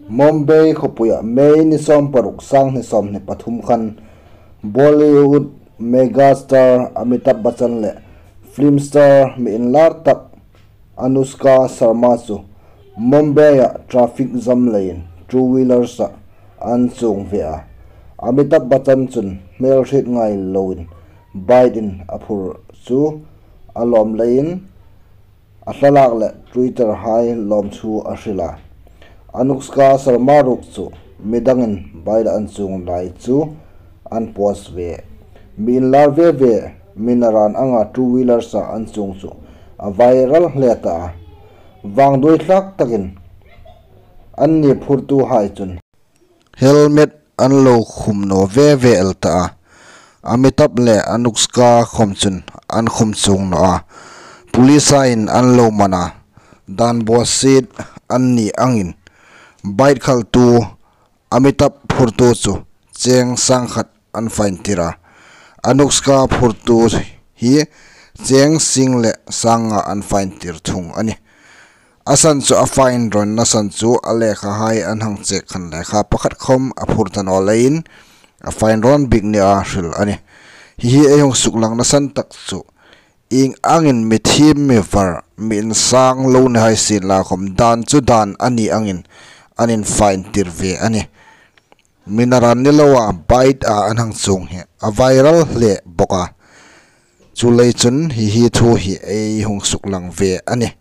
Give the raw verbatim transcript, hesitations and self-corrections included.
Mumbai khawpuia May ni sawm paruk, sang hni sawmhni pathum khan Bollywood megastar Amitabh Bachchan le film star mi inlar tak Anushka Sharma chu Mumbai-a traffic jam leiin two wheelers-a an chuong ve a. Amitabh Bachchan chun hmelhriet ngai loin bike-in a phur chu a lawm leiin a thlalak le Twitter-hai lawmthu a hril a. Anushka Sharma ruok chu midangin bike-a an chuong lai chu an post ve. Mi inlar ve ve, mi naran anga two wheelers-a an chuong chu a viral hle ta a. Vangduoithlak takin anni phurtuhai chun helmet an lo khum naw ve ve el ta a. Amitabh le Anushka khawm chun an khum chuong naw a. Police-in an lo man a. Dan bawsiet an ni angin bike khaltu Amitabh phurtu chu cheng sang khat an fine tir a. Anushka phurtu hi cheng sing le sang nga an fine tir thung a nih. A san chu a fine rawnna san chu a lekhahai an hang check khan lekha pakhat khawm a phur ta naw leiin a fine rawn bik nia hril a nih. Hi hi ei hung suklangna san tak chu ieng angin mi thiem mi var, mi insang lo ni hai sien la khawm dan chu dan a ni angin an in fine tir ve a nih. Mi naran ni loa bike-a an hang chuong hi a viral hle bawk a. Chuleiin chun hi hi thu hi ei hung suklang ve a nih.